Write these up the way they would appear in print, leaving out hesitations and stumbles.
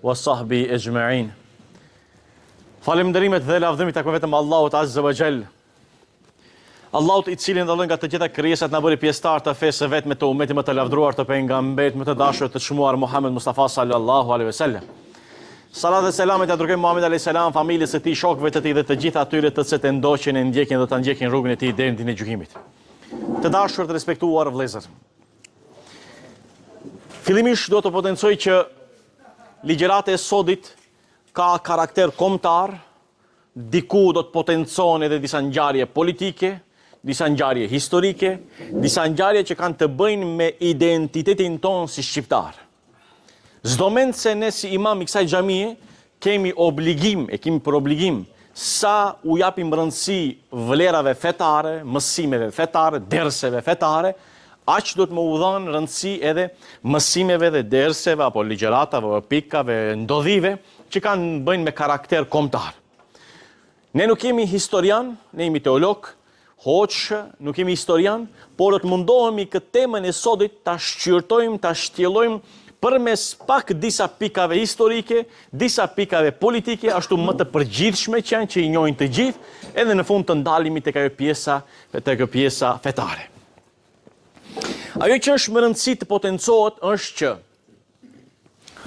Wa sahbi ejma'in. Falënderimet dhe lavdërimet i takojnë vetëm Allahut Azza wa Jall. Allahut i cili na dalloi nga të gjitha krijesat na bëri pjesëtar të fesë së vetme të umetit më të lavdëruar të pejgamberit më të dashur të çmuar Muhammed Mustafa sallallahu alaihi wasallam. Salat dhe selamet ia dërgojmë Muhammed alayhis salam, familjes së tij, shokëve të tij dhe të gjithë atyre të cilët e ndoqën e ndjekin dhe ta ndjekin rrugën e tij deri në ditën e gjykimit. Të dashur të respektuar vëllezër. Fillimisht do të potencoj që ligjërata e sodit ka karakter kombëtar, diku do të potencohen edhe disa ngjarje politike, disa ngjarje historike, disa ngjarje që kanë të bëjnë me identitetin tonë si shqiptar. S'do mend se ne si imam i kësaj xhamie kemi obligim, e kemi për obligim, sa u japim rëndësi vlerave fetare, mësimeve fetare, derseve fetare, aq duhet me u dhanë rëndësi edhe mësimeve dhe derseve apo ligjëratave apo pikave, ndodhive që kanë të bëjnë me karakter kombëtar. Ne nuk jemi historian, ne jemi teolog, hoxhë, nuk jemi historian, por do të mundohemi këtë temën e sodit ta shqyrtojmë, ta shtjellojmë përmes pak disa pikave historike, disa pikave politike, ashtu më të përgjithshme që janë që i njohin të gjithë, edhe në fund të ndalemi tek ajo pjesa, tek ajo pjesa fetare. Ajo që është me rëndësi të potencohet është që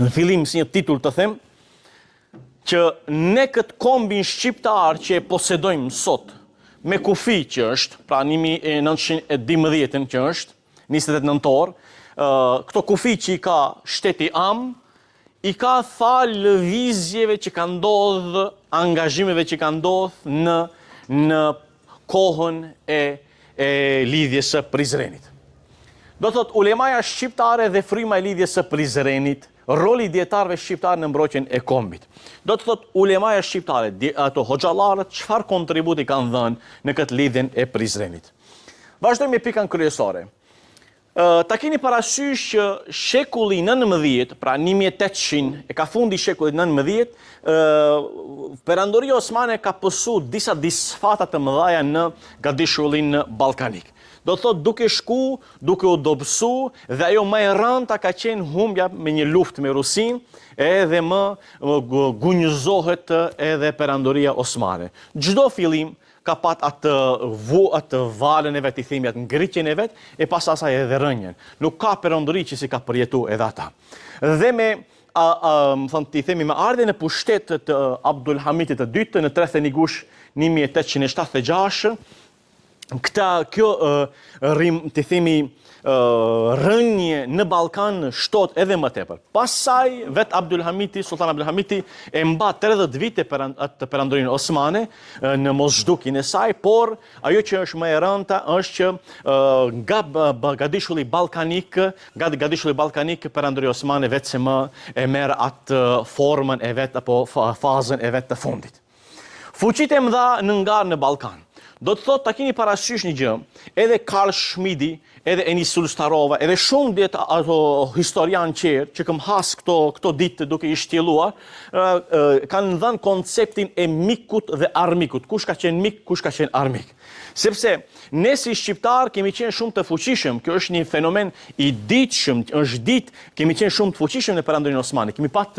në fillim si një titull të them që ne këtë kombin shqiptar që e posedojmë sot me kufi që është, pra 1912 që është, 28 nëntor, këto kufi që i ka shteti amë, i ka falë lëvizjeve që ka ndodhë, angazhimeve që ka ndodhë në, në kohën e e lidhjes së Prizrenit. Do të thotë ulemaja shqiptare dhe fryma e lidhjes së Prizrenit, roli i dijetarëve shqiptarë në mbrojtjen e kombit. Do të thotë ulemaja shqiptare, ato hoxhallarët çfarë kontributi kanë dhënë në këtë lidhjen e Prizrenit. Vazhdojmë me pikën kryesore. Ta keni parasysh që shekulli 19, pra 1800, e ka fundi i shekullit 19, Perandoria Osmane ka pësu disa disfata të mëdhaja në gadishullin ballkanik. Do të thotë duke shku, duke u dobësu dhe ajo më e rënda ka qenë humbja me një luftë me Rusinë, edhe më gunjëzohet edhe Perandoria Osmane. Çdo fillim ka pat atë vu atë valën e vet i themi atë ngritjen e vet e pas asaj edhe rënien. Nuk ka perandori që s'i ka përjetu edhe ata. Dhe me a, a, më thonë, t'i themi me ardhjen në pushtet të Abdul Hamitit të dytë në 31 gusht 1876, këta kjo rim t'i themi rënie në Ballkan shtohet edhe më tepër. Pas saj vet Abdul Hamiti, Sultan Abdul Hamiti e mba 30 vite peran, atë perandorinë osmane në moszhdukjen e saj, por ajo që është më e rënda është që nga gadishulli ballkanik, nga gadishulli ballkanik perandoria osmane veç se më e merr atë formën e vet apo fazën e vet të fundit. Fuqitë e mëdha në ngarë në Ballkan. Do të thotë ta keni parasysh një gjë, edhe Karl Schmidi, edhe Enis Sulstarova, edhe shumë dijet ato historianë tjerë që kam has këto këto ditë duke i shtjelluar, kanë dhënë konceptin e mikut dhe armikut. Kush ka qenë mik, kush ka qenë armik. Sepse ne si shqiptarë kemi qenë shumë të fuqishëm, kjo është një fenomen i ditshëm, është ditë, kemi qenë shumë të fuqishëm në Perandorinë Osmane, kemi pat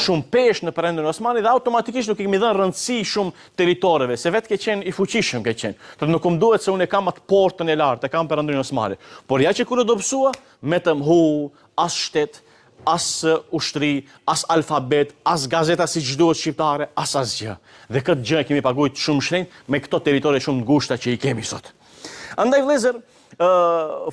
shumë peshë në Perandorinë Osmane dhe automatikisht nuk i kemi dhënë rëndësi shumë territoreve, se vetë ke qenë i fuqishëm ke qenë. Të nuk më duhet se unë e kam atë portën e lartë, e kam Perandorinë Osmane. Por ja që kur u dobësua, metëm hu, as shtet, as ushtri, as alfabet, as gazeta siç duhet shqiptare, as asgjë. Dhe këtë gjë e kemi paguajt shumë shtrenjtë me këto territore shumë të ngushta që i kemi sot. Andaj vëllezër,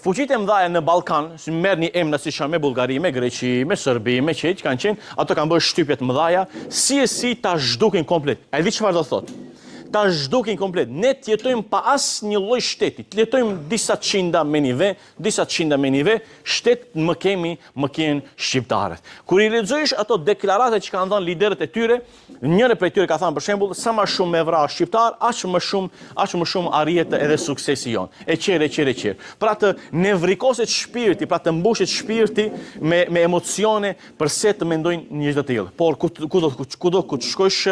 fuqitë e mëdha në Ballkan, si merrni emra siç janë me Bullgari, me Greqi, me Serbi, me që kanë qenë, ato kanë bërë shtypje të mëdha, si e si ta zhdukin komplet. A e di çfarë do thotë? Ta zhdukin komplet. Ne të jetojmë pa asnjë lloj shteti, të jetojmë disa qinda me një ve, disa qinda me një ve, shtet më kemi, më kenë shqiptarët. Kur i lexojsh ato deklarata që kanë dhënë liderët e tyre, Njëri prej tyre ka thënë për shembull, sa më shumë me vra shqiptar, aq më shumë, aq më shumë arrihet edhe suksesi jonë. E qerë, e qerë, e qerë. Pra të nevrikoset shpirti, pra të mbushet shpirti me me emocione përse të mendojnë një gjë të tillë. Por ku kudo kudo ku të shkojsh,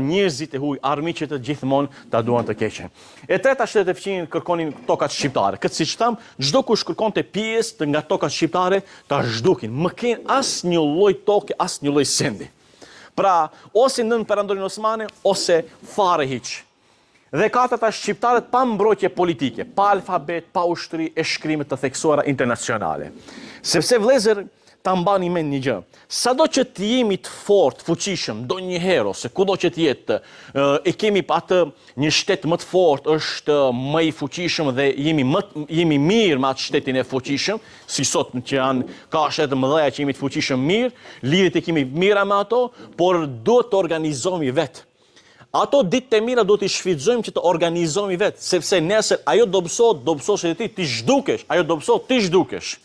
njerëzit e huaj, armiqët gjithmonë ta duan të keqen. E treta shtetet fqinje kërkonin tokat shqiptare. Këtë siç thamë, çdokush kërkonte pjesë të nga tokat shqiptare ta zhdukin. Më kenë asnjë lloj toke, asnjë lloj sendi. Pra, ose nën perandorinë osmane, ose fare hiç. Dhe katërta shqiptarët pa mbrojtje politike, pa alfabet, pa ushtri e shkrime të theksuara internacionale. Sepse vëllezër, ta mbani mend një gjë, sado që të jemi të fortë, të fuqishëm, ndonjëherë ose kudo që të jetë, e kemi atë një shtet më të fortë, është më i fuqishëm dhe jemi më jemi mirë me atë shtetin e fuqishëm, si sot që janë ka shtete të mëdha që jemi të fuqishëm mirë, lidhjet e kemi mira me ato, por duhet të organizohemi vetë. Ato ditë të mira duhet t'i shfrytëzojmë që të organizohemi vetë, sepse nesër ajo dobësohet, dobësohesh edhe ti, ti zhdukesh, ajo dobësohet, ti zhdukesh.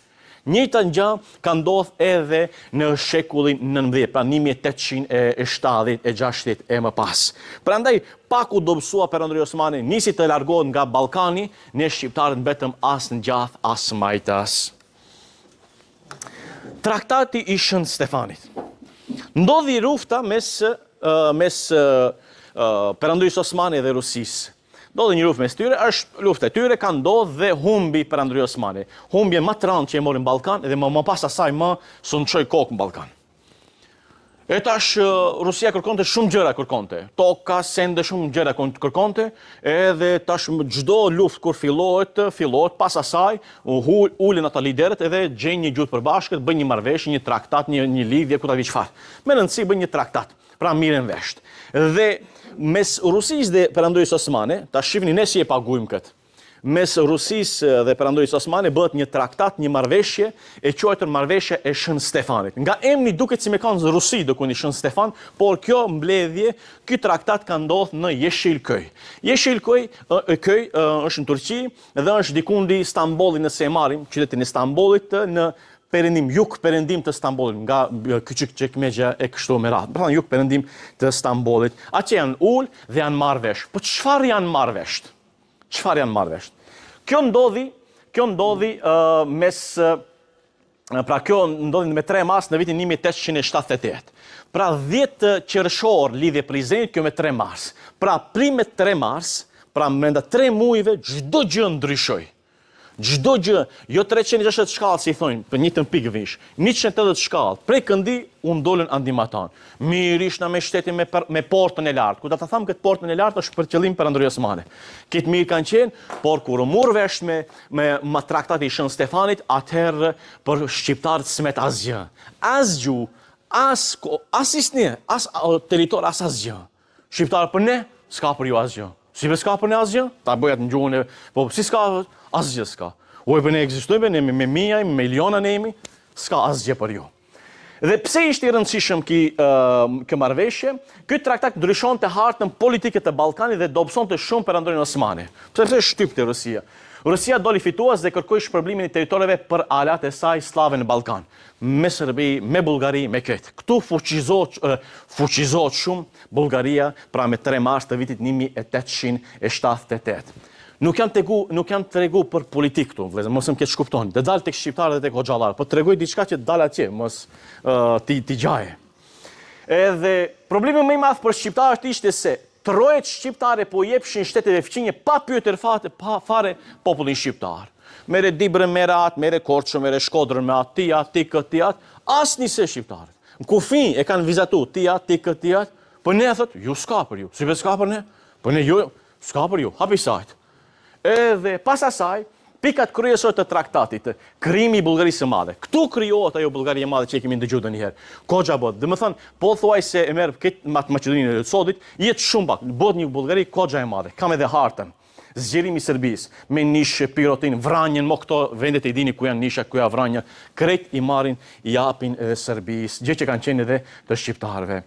Njëjta gjë ka ndodh edhe në shekullin 19, pra 1870 e 60 e më pas. Prandaj, pak u dobësua Perandoria Osmane, nisi të largohet nga Ballkani, ne shqiptarët mbetëm as në gjath, as majtas. Traktati i Shën Stefanit. Ndodhi lufta mes mes Perandorisë Osmane dhe Rusisë. Ndodhi një luftë mes tyre, është lufta e tyre, ka ndodh dhe humbi Perandoria Osmane. Humbjen më të rëndë që e mori në Ballkan dhe më, më pas asaj më s'u çoi kokë në Ballkan. E tash Rusia kërkonte shumë gjëra kërkonte. Toka, sende shumë gjëra kërkonte, edhe tash çdo luftë kur fillohet, fillohet pas asaj, u ulen ata liderët edhe gjejnë një gjuhë të përbashkët, bëjnë një marrëveshje, një traktat, një një lidhje, ku ta di çfarë. Me rëndësi bëjnë një traktat. Pra mirren vesh. Dhe mes Rusisë dhe Perandorisë Osmane, ta shihni ne si e paguajmë këtë. Mes Rusisë dhe Perandorisë Osmane bëhet një traktat, një marrëveshje e quajtur Marrëveshja e Shën Stefanit. Nga emri duket si me kanë në Rusi dikund Shën Stefan, por kjo mbledhje, ky traktat ka ndodhur në Jeshilköy. Jeshilköy köy është në Turqi dhe është dikundi Stambolli nëse e marrim qytetin e Stambollit në perëndim, jug perëndim të Stambollit, nga Küçükçekmece e kështu me radhë. Pra jug perëndim të Stambollit. Atje janë ul dhe janë marrë vesh. Po çfarë janë marrë vesh? Çfarë janë marrë vesh? Kjo ndodhi, kjo ndodhi uh, mes uh, pra kjo ndodhi me 3 mars në vitin 1878. Pra 10 qershor lidhja e Prizrenit, kjo me 3 mars. Pra pri me 3 mars, pra mrenda 3 muajve çdo gjë ndryshoi. Çdo gjë, jo 360 shkallë si i thonë, për njëjtën pikë vish. 180 shkallë, prej këndi u ndolën andimatan. Mirë ishna me shtetin me, për, me portën e lartë. Kur ta ta tham këtë portën e lartë është për qëllim Perandoria Osmane. Këtë mirë kanë qenë, por kur u mur vesh me me, me traktati i Shën Stefanit, atëherë për shqiptarët s'met asgjë. As gjuhë, as as isni, as territor, as asgjë. Shqiptarët për ne, s'ka për ju asgjë. Si be s'ka për ne asgjë? Ta bëj atë në gjuhën e... Po, si s'ka asgjë s'ka. Oj, për ne ekzistojmë, ne me, me mija, me miliona ne jemi, s'ka asgjë për ju. Dhe pse ishte i rëndësishëm ki, uh, kjo marrëveshje? Ky traktat ndryshonte hartën politike të Ballkanit dhe dobësonte shumë perandorinë osmane. Pse pse shtypte Rusia? Rusia doli fitues dhe kërkoi shpërblimin e territoreve për aleatët e saj sllave në Ballkan. me Serbi, me Bullgari, me këtë. Këtu fuqizohet, fuqizohet shumë Bullgaria, pra me 3 mars të vitit 1878. Nuk jam tegu, nuk jam tregu për politikë këtu, vëllezër, mos më keqkuptoni. Të dal tek shqiptarët dhe tek hoxhallarët, po tregoj diçka që dal atje, mos uh, ti ti gjaje. Edhe problemi më i madh për shqiptarët ishte se Trojet shqiptare po jepshin shteteve fqinje pa pyetur fate, pa fare popullin shqiptar. Merre Dibrën, merre atë, merre Korçën, merre Shkodrën, me atë, ti atë, ti këtë, ti atë, asnjë se shqiptarët. Në kufi e kanë vizatu, ti atë, ti këtë, ti atë, po ne thot, ju s'ka për ju, si be s'ka për ne, po ne ju, s'ka për ju, hapi sajt. Edhe pas asaj, pikat kryesore të traktatit, krijimi i Bullgarisë së Madhe. Këtu krijohet ajo Bullgari e Madhe që e kemi ndëgjuar ndonjëherë. Koxha bëhet. Domethënë, pothuajse e merr këtë atë Maqedoninë e sodit, jet shumë pak. Bëhet një Bullgari koxha e madhe. Kam edhe hartën. Zgjerimi i Serbisë, me Nish, Pirotin, Vranjën, mo këto vendet e dini ku janë Nisha, ku janë Vranja, krejt i marrin, i japin edhe Serbisë, gjë që kanë qenë edhe të shqiptarëve.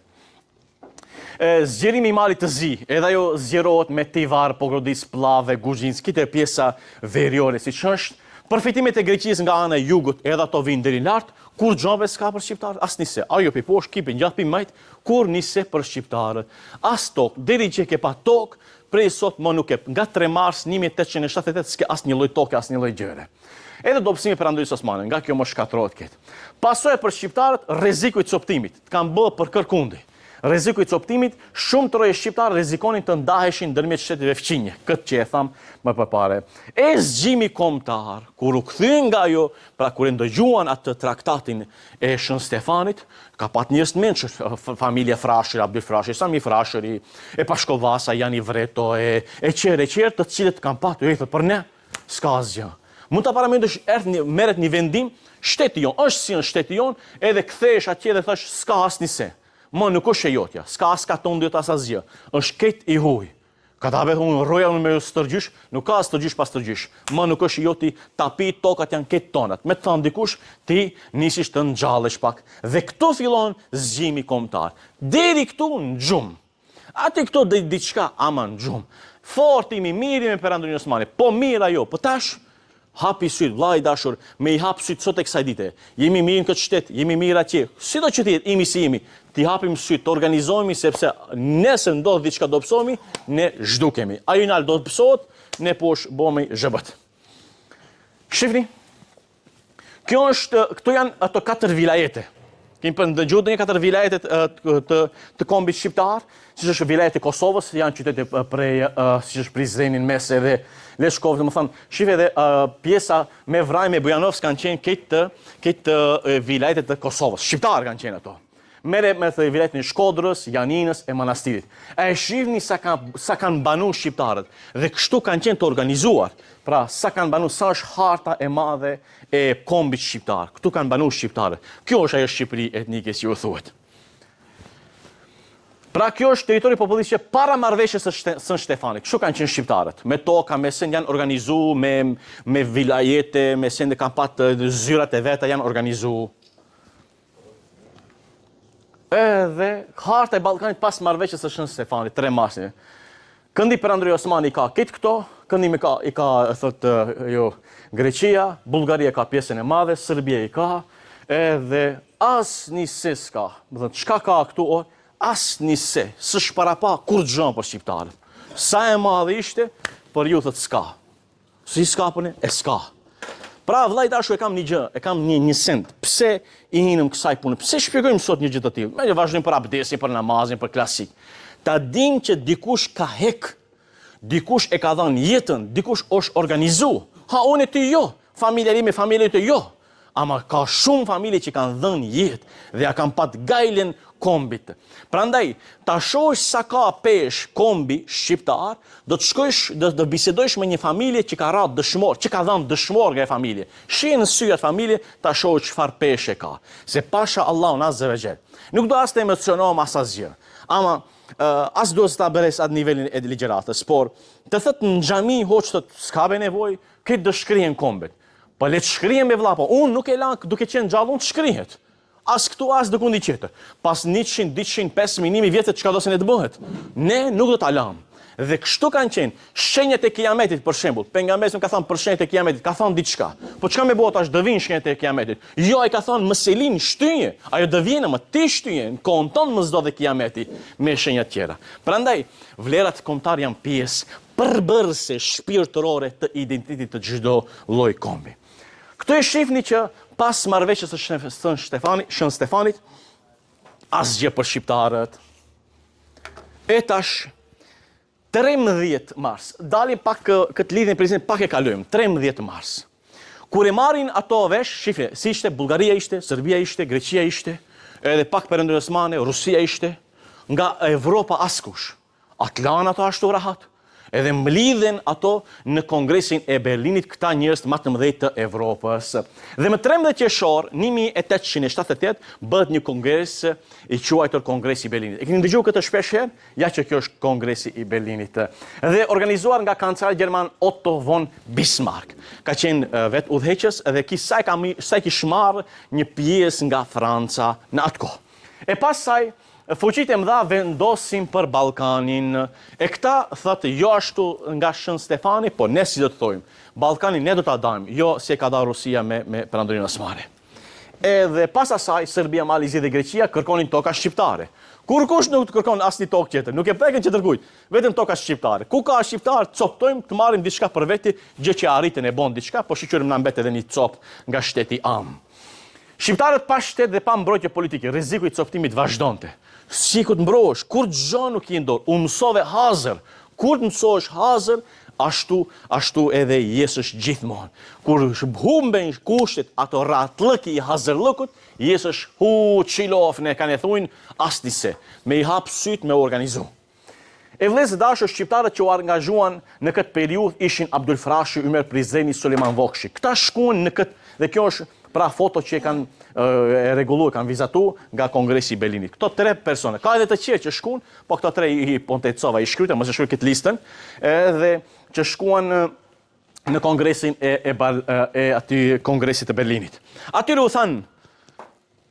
Zgjerimi i Malit të Zi, edhe ajo zgjerohet me Tivar, Pogradec, Plavë, Guzhincë, këtë pjesa veriore siç është. Përfitimet e Greqisë nga ana e jugut, edhe ato vijnë deri lart, kurgjo be s'ka për shqiptarët, asnjë se. Ajo pi poshtë, ky pi gjath pi majt, kurrnjë se për shqiptarët. As tokë, deri që ke pa tokë, prej sot më nuk e nga 3 mars 1878 s'ke asnjë lloj toke, asnjë lloj gjëre. Edhe dobësimi i Perandorisë Osmane, nga kjo më shkatërrohet këtë. Pasoja për shqiptarët, rreziku i copëtimit, të kanë bë për kërkundi. Rreziku i copëtimit, shumë troje shqiptare rrezikonin të ndaheshin ndërmjet shteteve fqinje, këtë që e thamë më përpare. E zgjimi kombëtar, kur u kthyen nga ajo, pra kur e ndëgjuan atë traktatin e Shën Stefanit, ka pat njerëz të mençur, familja Frashëri, Abdyl Frashëri, Sami Frashëri, e Pashko Vasa, Jani Vreto, e e qerë e qerë, të cilët kanë pat, e thotë për ne, s'ka asgjë. Mund ta paramendosh erdh një merret një vendim, shteti jonë, është si është shteti jonë, edhe kthehesh atje dhe thosh s'ka asnjë se. Më nuk është e jotja, s'ka as katund jot as asgjë. Është krejt i huaj. Ka ta vetë unë rroja unë me stërgjysh, nuk ka stërgjysh pa stërgjysh. Më nuk është i joti, tapi tokat janë krejt tonat. Me të thanë dikush, ti nisish të ngjallesh pak. Dhe këtu fillon zgjimi kombëtar. Deri këtu në gjumë. Aty këto dhe diçka, ama në gjumë. Fort imi mirë me perandorinë Osmane, po mirë ajo, po tash hapi sytë, vlla i dashur, me i hap sytë sot e kësaj dite. Jemi mirë në këtë shtet, jemi mirë atje. Sido që të jetë, jemi si jemi, t'i hapim sytë, të organizohemi sepse nëse ndodh diçka dobësohemi, ne zhdukemi. Ajo nalt dobësohet, ne poshtë bëhemi zhëbët. Shifni? Kjo është, këto janë ato katër vilajete. Kemi për ndëgju ndonjë katër vilajetet të, të, të kombit shqiptar, siç është vilajeti i Kosovës, janë qytete prej, siç është Prizreni në mes edhe Leshkovë, domethënë, shife edhe pjesa me Vranjë, me Bujanovc kanë qenë këtë, këtë vilajetet të Kosovës. Shqiptarë kanë qenë ato. Merre me thë vilajetin e Shkodrës, Janinës e Manastirit. A e shihni sa, ka, sa kanë banu shqiptarët dhe kështu kanë qenë të organizuar. Pra, sa kanë banu, sa është harta e madhe e kombit shqiptar. Këtu kanë banu shqiptarët. Kjo është ajo Shqipëri etnike si u thuhet. Pra kjo është territori popullsisë që para marrëveshjes së Shën Stefanit. Kështu kanë qenë shqiptarët. Me toka, me send janë organizu, me me vilajete, me sende kanë pat zyrat e veta janë organizu. Edhe harta e Ballkanit pas marrëveshjes së Shën Stefanit, 3 marsit. Këndi Perandori Osmani ka këtë këto, këndi me ka i ka thotë jo Greqia, Bullgaria ka pjesën e madhe, Serbia i ka, edhe asnjë se s'ka. Do thotë çka ka këtu o asnjë se, s'është parapa kurrgjë për shqiptarët. Sa e madhe ishte, për ju thotë s'ka. Si s'ka për ne? E s'ka. Pra, vëlla i dashur, e kam një gjë, e kam një, një send. Pse i hinëm kësaj pune? Pse shpjegojmë sot një gjë të tillë? Ne vazhdojmë për abdesin, për namazin, për klasik. Ta dim që dikush ka hek, dikush e ka dhënë jetën, dikush është organizu. Ha, unë e ti jo, familja ime, familja jote jo. Ama ka shumë familje që kanë dhënë jetë dhe ja kanë pat gajlen kombit. Prandaj, ta shohësh sa ka peshë kombi shqiptar, do të shkojsh, do të bisedojsh me një familje që ka ra dëshmor, që ka dhënë dëshmor nga e familje. Shihe në sy atë familje, ta shohësh çfarë peshe ka. Se pasha Allahun azze ve xhel. Nuk do as të emocionohem as asgjë. Ama as do të ta bëres atë nivelin e ligjëratës, por të thotë në xhami hoxhë thotë s'ka be nevojë, këtë do shkrihen kombet. Po le të shkrihen be vlla, po unë nuk e la duke qenë gjallë unë të shkrihet. As këtu, as dikundi tjetër. Pas 100, 200, 500, 1000 vjetë çka do se ne të bëhet. Ne nuk do ta lamë. Dhe kështu kanë qenë shenjat e kiametit për shembull. Pejgamberi ka thënë për shenjat e kiametit, ka thënë diçka. Po çka me bo tash do vinë shenjat e kiametit? Jo, ai ka thënë mos e lin shtynje. Ajo do vjen ama ti shtynje, në kohën tonë mos do dhe kiameti me shenja të tjera. Prandaj vlerat kombëtare janë pjesë përbërëse shpirtërore të identitetit të çdo lloj kombi. Këtu e shihni që pas marrëveshjes së Shën Stefani, Shën Stefanit, asgjë për shqiptarët. E tash 13 mars, dalim pak këtë lidhjen prezident pak e kalojmë, 13 mars. Kur e marrin ato vesh, shifne, si ishte, Bullgaria ishte, Serbia ishte, Greqia ishte, edhe pak Perandoria Osmane, Rusia ishte, nga Evropa askush. A të lanë ato ashtu rahat? Edhe mblidhen ato në Kongresin e Berlinit këta njerëz më të mëdhenj të Evropës. Dhe më 13 qershor 1878 bëhet një kongres i quajtur Kongresi i Berlinit. E keni dëgjuar këtë shpesh herë? Ja që kjo është Kongresi i Berlinit. Dhe organizuar nga kancelari gjerman Otto von Bismarck. Ka qenë vetë udhëheqës dhe ki sa e ka sa e kish marrë një pjesë nga Franca në atë kohë. E pastaj Fuqitë e mëdha vendosin për Ballkanin. E këta thotë jo ashtu nga Shën Stefani, po ne si do të thojmë, Ballkanin ne do ta dajmë, jo si e ka da Rusia me me Perandorinë Osmane. Edhe pas asaj Serbia, Mali i Zi dhe Greqia kërkonin toka shqiptare. Kurrkush nuk të kërkon asnjë tokë tjetër, nuk e prekën tjetërkujt, vetëm toka shqiptare. Ku ka shqiptar, coptojmë të marrim diçka për veti, gjë që arritën e bon diçka, po shyqyr na mbet edhe një copë nga shteti amë. Shqiptarët pa shtet dhe pa mbrojtje politike, rreziku i copëtimit vazhdonte. S'ke ku të mbrohesh, kurgjo nuk ke në dorë, u mësove hazër. Kur të mësohesh hazër, ashtu, ashtu edhe jesësh gjithmonë. Kur humben kushtet, ato rahatllëki i hazërllëkut, jesësh hu qilof ne kanë e thujnë, asni se. Me i hap sytë me organizu. E vëllezër të dashur shqiptarët që u angazhuan në këtë periudhë ishin Abdul Frashëri, Ymer Prizreni, Sulejman Vokshi. Këta shkuan në këtë dhe kjo është pra foto që e kanë e rregullu, e kanë vizatu nga Kongresi i Berlinit. Këto tre persona, ka edhe të tjerë që shkuan, po këto tre i pontecova, i shkruajta, mos e shkruaj këtë listën, edhe që shkuan në Kongresin e e, e aty Kongresit të Berlinit. Atyre u thanë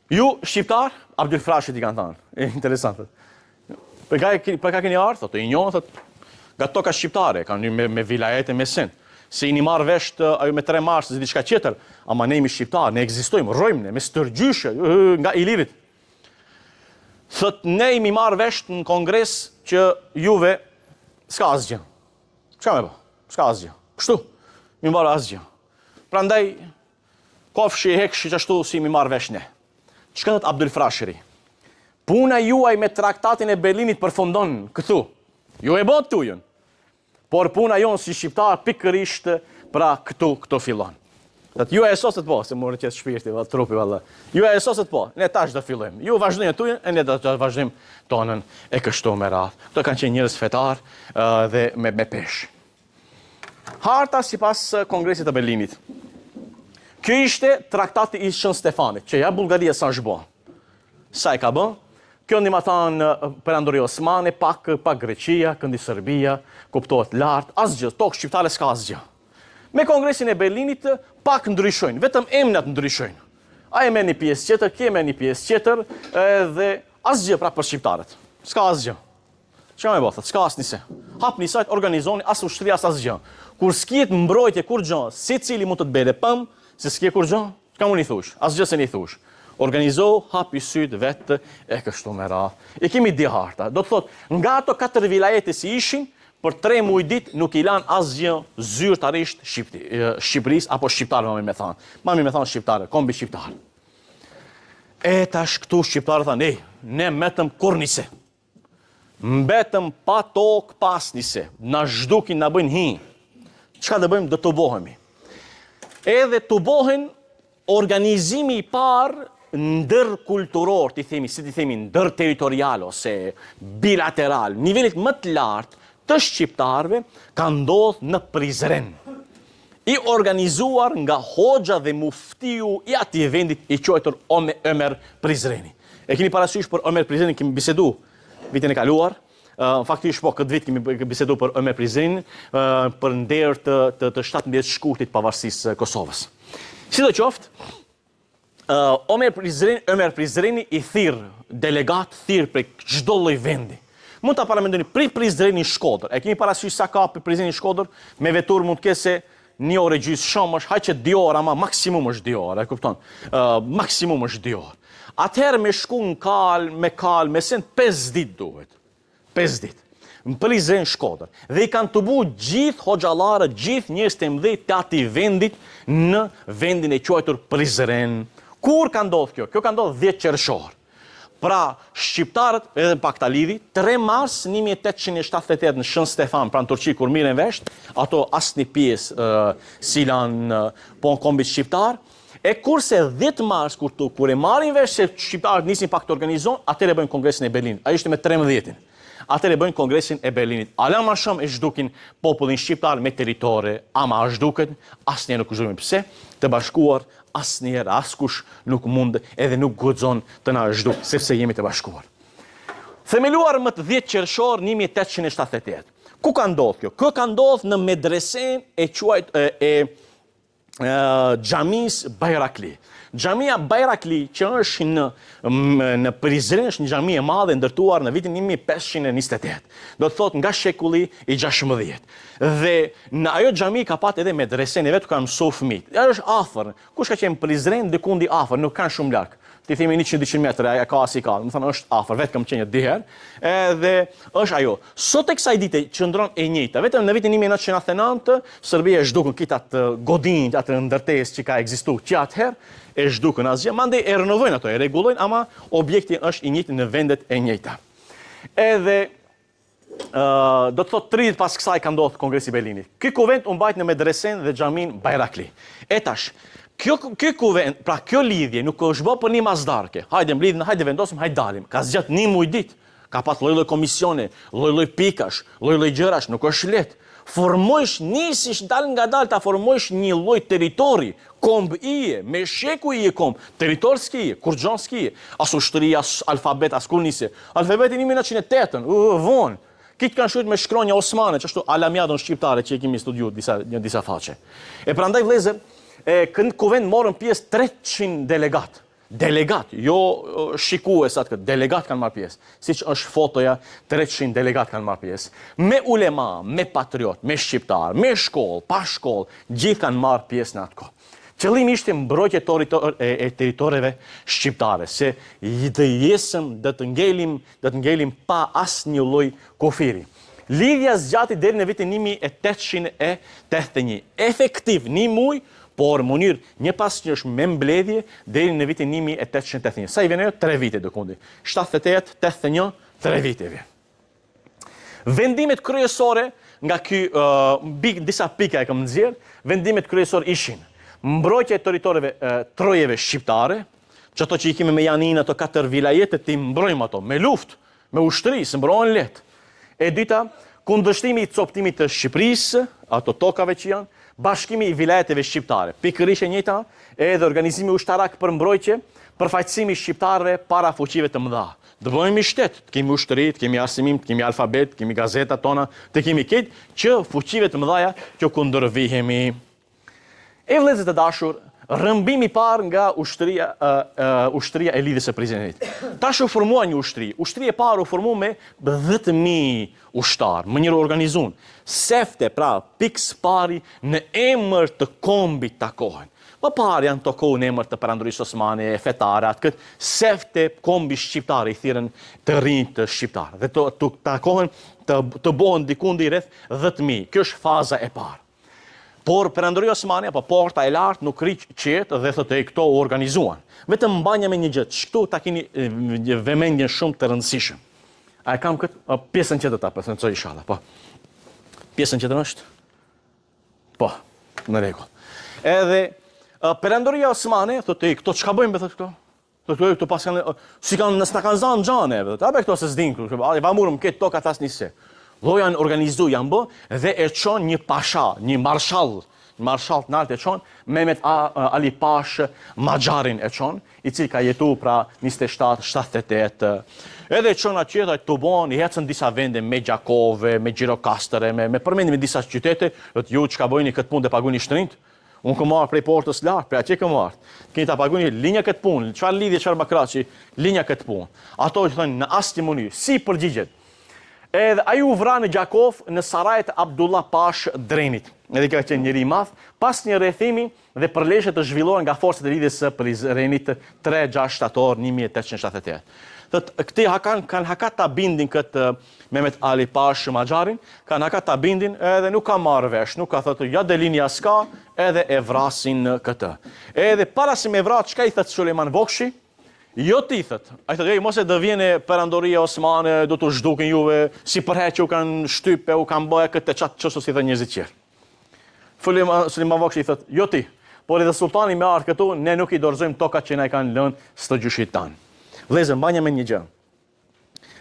Ju, shqiptar, Abdyl Frashërit i kanë thanë. E, interesant. Për ka, për ka keni ardhë, thotë, i njohën, thotë, nga toka shqiptare, kanë një me, me vilajete me sen. Se jeni marrë vesh të, ajo me 3 mars, se diçka tjetër, ama ne jemi shqiptar, ne ekzistojmë, rrojmë ne, me stërgjyshë, nga Ilirit. Thot, ne jemi marrë vesh në kongres që juve s'ka asgjë. Çka me bo? S'ka asgjë. Kështu, mi marrë asgjë. Prandaj, Kofshi e hekshi qashtu si jemi marrë vesh ne. Çka thot Abdyl Frashëri? Puna juaj me traktatin e Berlinit përfundon këtu. Ju e bëtë tujën. Por puna jonë si shqiptar pikërisht pra këtu këtu fillon. Thot ju e sosët po, se më rrëqeth shpirti, valla trupi valla. Ju e sosët po, ne tash do fillojmë. Ju vazhdoni tujën e ne do të vazhdojmë tonën e kështu me radhë. Këto kanë qenë njerëz fetar dhe me me peshë. Harta sipas Kongresit të Berlinit. Kjo ishte traktati i Shën Stefanit, që ja Bullgaria sa është bo. Sa e ka bë? Kjo ndimatanë Perandoria Osmane, pak, pak Greqia, këndi Serbia, kuptohet lart, asgjë, tokë shqiptare s'ka asgjë. Me Kongresin e Berlinit pak ndryshojnë, vetëm emnat ndryshojnë. Ai e merr një pjesë tjetër, ky e merr një pjesë tjetër, edhe asgjë pra për shqiptarët. S'ka asgjë. Çka me bo, thot, s'ka asnjë se. Hapni sajt, organizoni, as ushtri, as asgjë. Kur s'kiet mbrojtje, kurgjo, secili mund të të bere pëm, se s'ke kurgjo, çka mund i thush, asgjë s'e i thush. Organizo, hapi sytë vetë, e kështu me radhë. I kemi dy harta. Do të thot, nga ato katër vilajete si ishin, për tre muj ditë nuk i lanë asgjë zyrtarisht Shqipërisë apo shqiptarëve, ma mirë me thanë. Ma mirë me thanë shqiptarë, kombi shqiptar. E tash këtu shqiptarët thanë, ej, ne metëm kurrnise. Mbetëm pa tokë, pa asnjëse. Na zhdukin, na bëjnë hi. Çka të bëjmë? Do tubohemi. Edhe tubohen organizimi i parë ndërkulturor, t'i themi, si t'i themi, ndërterritorial ose bilateral, nivelit më të lartë të shqiptarëve ka ndodhë në Prizren. I organizuar nga hoxha dhe muftiu i atij vendit i quajtur Ome Ömer Prizreni. E keni parasysh për Ömer Prizrenin kemi bisedu vitin e kaluar. Në faktisht po këtë vit kemi bisedu për Ömer Prizrenin për nder të të, të 17 shkurtit pavarësisë së Kosovës. Sidoqoftë, uh, Omer Prizreni, Ömer Prizreni i thirr delegat thirr prej çdo lloj vendi. Mund ta paramendoni prej Prizreni në Shkodër. E keni parasysh sa ka prej Prizreni në Shkodër? Me veturë mund të ketë se një orë e gjysmë shumë është, hajt që dy orë, ama maksimum është dy orë, e kupton? Uh, maksimum është dy orë. Atëherë me shku në kal, me kal, me sen 5 ditë duhet. 5 ditë. Në Prizren Shkodër. Dhe i kanë tubu gjithë hoxhallarët, gjithë njerëzit e mëdhej të atij vendit në vendin e quajtur Prizren. Kur ka ndodhur kjo? Kjo ka ndodhur 10 qershor. Pra, shqiptarët, edhe pak ta lidhi, 3 mars 1878 në Shën Stefan, pra në Turqi, kur mirren vesh, ato asnjë pjesë uh, s'i lanë po në kombit shqiptar, E kurse 10 mars kur tu kur e marrin vesh se shqiptarët nisin pak të organizohen, atëherë bëjnë Kongresin e Berlinit. Ai ishte me 13-in. Atëherë bëjnë Kongresin e Berlinit. Ala ma shumë e zhdukin popullin shqiptar me territore, ama a zhduken, asnjëherë nuk zhduken. Pse? Të bashkuar asnjëherë askush nuk mund edhe nuk guxon të na zhduk, sepse jemi të bashkuar. Themeluar më 10 qershor 1878. Ku ka ndodhur kjo? Kjo ka ndodhur në medresen e quajt e, e xhamisë Bajrakli. Xhamia Bajrakli që është në në Prizren është një xhami e madhe ndërtuar në vitin 1528. Do të thotë nga shekulli i 16. Dhe në ajo xhami ka pat edhe medresen e vet ku kanë mësuar fëmijët. Ajo është afër. Kush ka qenë në Prizren dikundi afër, nuk kanë shumë larg. T'i themi 100-200 metra, e ka si ka, domethonë është afër, vetë kam qenë dy herë, edhe është ajo. Sot e kësaj dite qëndron e njëjta, vetëm në vitin 1999 Serbia e zhdukën këtë atë godinë, atë ndërtesë që ka ekzistu që atëherë, e zhdukën asgjë, mandej e renovojnë ato, e rregullojnë, ama objekti është i njëjtë në vendet e njëjta. Edhe do të thotë 30 pas kësaj ka ndodhur Kongresi i Berlinit. Ky kuvend u mbajt në medresen dhe xhamin Bajrakli. E tash, kjo ky kuvend, pra kjo lidhje nuk është bë për një masdarke. Hajde mblidhim, hajde vendosim, hajde dalim. Ka zgjat një muj ditë. Ka pat lloj-lloj komisione, lloj-lloj pikash, lloj-lloj gjërash, nuk është lehtë. Formojsh, nisish dal nga dal ta formojsh një lloj territori, komb je, me shekuj je komb, territor s'ki, kurgjo s'ki, as ushtri, as alfabet, as kur nisi. Alfabeti 1908-ën, u, vonë. Krejt kanë shkrujt me shkronja osmane, qashtu alamjadën shqiptare që e kemi studiu disa, një disa faqe. E prandaj vllezër, e, në kuvend morën pjesë 300 delegat. Delegat, jo shikues atë këtë, delegat kanë marrë pjesë. Siç është fotoja, 300 delegat kanë marrë pjesë. Me ulema, me patriot, me shqiptar, me shkollë, pa shkollë, gjithë kanë marrë pjesë në atë kohë. Qëllimi ishte mbrojtje e, e territoreve shqiptare, se të jesëm, do të ngelim, do të ngelim pa asnjë lloj kufiri. Lidhja zgjati deri në vitin 1881. Efektiv një muj, por në mënyrë njëpasnjëshme me mbledhje deri në vitin 1881. Sa i vjen ajo? 3 vite dikundi. 78, 81, 3 vite vjen. Vendimet kryesore nga ky uh, disa pika e kam nxjerr, vendimet kryesore ishin mbrojtja e territoreve uh, trojeve shqiptare, që ato që i kemi me Janinë, ato katër vilajete, t'i mbrojmë ato me luftë, Me ushtri, s'mbrohen lehtë. E dyta, kundërshtimi i copëtimit të Shqipërisë, ato tokave që janë, bashkimi i vilajeteve shqiptare, pikërisht e njëjta, edhe organizimi ushtarak për mbrojtje, përfaqësimi i shqiptarëve para fuqive të mëdha. Të bëhemi shtet, të kemi ushtri, të kemi arsimim, të kemi alfabet, të kemi gazetat tona, të kemi krejt që fuqive të mëdhaja t'u kundërvihemi. E vëllezër të dashur, rrëmbimi i parë nga ushtria uh, uh, ushtria e Lidhjes së Prizrenit. Tash u formua një ushtri. Ushtria e parë u formu me 10000 ushtarë, mënyrë organizun. Sefte, pra, pikësëpari në emër të kombit takohen. Më parë janë taku në emër të Perandorisë Osmane, fetare, atë këtë, sefte kombi shqiptar i thirrën të rinjtë shqiptarë. Dhe të, të takohen, të, të bohen dikundi rreth 10.000. Kjo është faza e parë. Por Perandoria Osmane apo Porta e Lartë nuk rri qetë dhe thotë ej këto u organizuan. Vetëm mbanja me një gjë, këtu ta keni një vëmendjen shumë të rëndësishëm. A e kam këtë pjesën tjetër ta prezantoj inshallah, po. Pjesën tjetër është? Po, në rregull. Edhe Perandoria Osmane thotë ej këto çka bëjnë be thotë këto? Thotë këto këto pas kanë si kanë nëse na kanë zanë xhane, thotë, apo këto se s'din këtu, a i murëm këtë tokat asnjë se. Dhe janë organizu, janë bë dhe e çon një pasha, një marshall, një marshall të naltë e çon, Mehmet A, Ali Pashë Maxharin e çon, i cili ka jetu pra 27, 78, edhe e çon atje, dhe të bon, i hecën disa vende me Gjakove, me Gjirokastër, me, me përmendim me disa qytete, dhe ju çka bëjni këtë punë dhe pagujni shtrinjtë, Unë kom ardhë prej portës lartë, prej atje kom ardhë. Keni ta paguni, linja këtë punë, çfarë lidhje, çfarë bakraçi, linja këtë punë. Ato që thonë në asnjë mënyrë, si përgjigjet. Edhe ai u vra në Gjakovë në sarajet e Abdullah Pashë Drenit. Edhe ka qenë njeri i madh, pas një rrethimi dhe përleshje të zhvilluar nga forcat e lidhjes së Prizrenit 3-6 shtator 1878. Thot, këti hakan, kanë hakat ta bindin këtë Mehmet Ali Pashë Maxharin, kanë hakat ta bindin edhe nuk ka marrë vesh, nuk ka thotë ja delin ja s'ka, edhe e vrasin këtë. Edhe para se me vra, çka i thotë Sulejman Vokshi? Jo ti thot. Ai thotë, "Ej, mos e do vjen e perandoria osmane, do t'u zhdukin juve, si përherë që u kanë shtype, u kanë bëë këtë çat çështë si thonë njerëzit tjerë." Sulejman Vokshi i thotë, "Jo ti, por edhe sultani me ardh këtu, ne nuk i dorëzojmë tokat që na i kanë lënë stërgjyshit tanë." Vëllezër, mbanja me një gjë.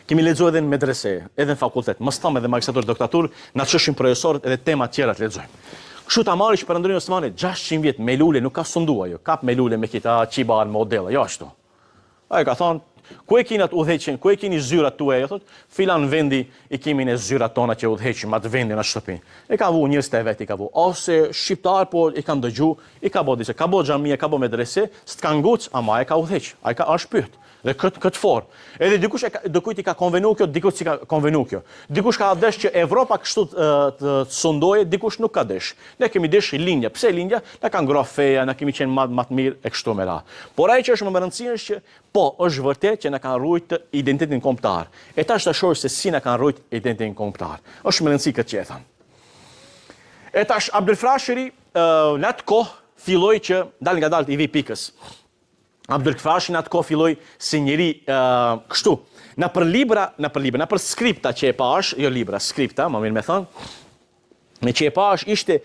Kemi lexu edhe në medrese, edhe në fakultet, mos tham edhe magjistraturë, doktoraturë, na çoshin profesorët edhe tema tjera të lexojmë. Kështu ta marrësh perandorinë osmane 600 vjet me lule nuk ka sundu ajo, kap me lule me kita qibar me odella, jo ashtu. Ai ka thonë, ku e keni atë udhëheqjen, ku e keni zyrat tuaja, jo thot, filan vendi i kemi ne zyrat tona që udhëheqim atë vendin atë shtëpinë. E ka vu njerëz të vet i ka vu, ose shqiptar po i kanë dëgju, i ka bo disa, ka bo xhamia, ka bo medrese, s'të ka nguc, ama e ka udhëheq, ai ka është pyet. Dhe këtë këtë formë. Edhe dikush e ka, dikujt i ka konvenu kjo, dikujt s'i ka konvenu kjo. Dikush ka desh që Evropa kështu të, të sundoje, dikush nuk ka desh. Ne kemi desh lindja. Pse lindja? Na ka ngroh feja, na kemi qenë ma, ma të mirë e kështu me radhë. Por ajo që është më me rëndësi është që po, është vërtet që na kanë rujt identitetin kombëtar. E tash ta shohësh se si na kanë rujt identitetin kombëtar. Është me rëndësi këtë që e tham. E tash Abdyl Frashëri në atë kohë filloi që dalngadalë i vi pikës. Abdyl Frashëri në atë kohë filloi si njeri uh, kështu. Nëpër libra, nëpër libra, nëpër skripta që e pash, jo libra, skripta, më mirë me thënë, me që e pash ishte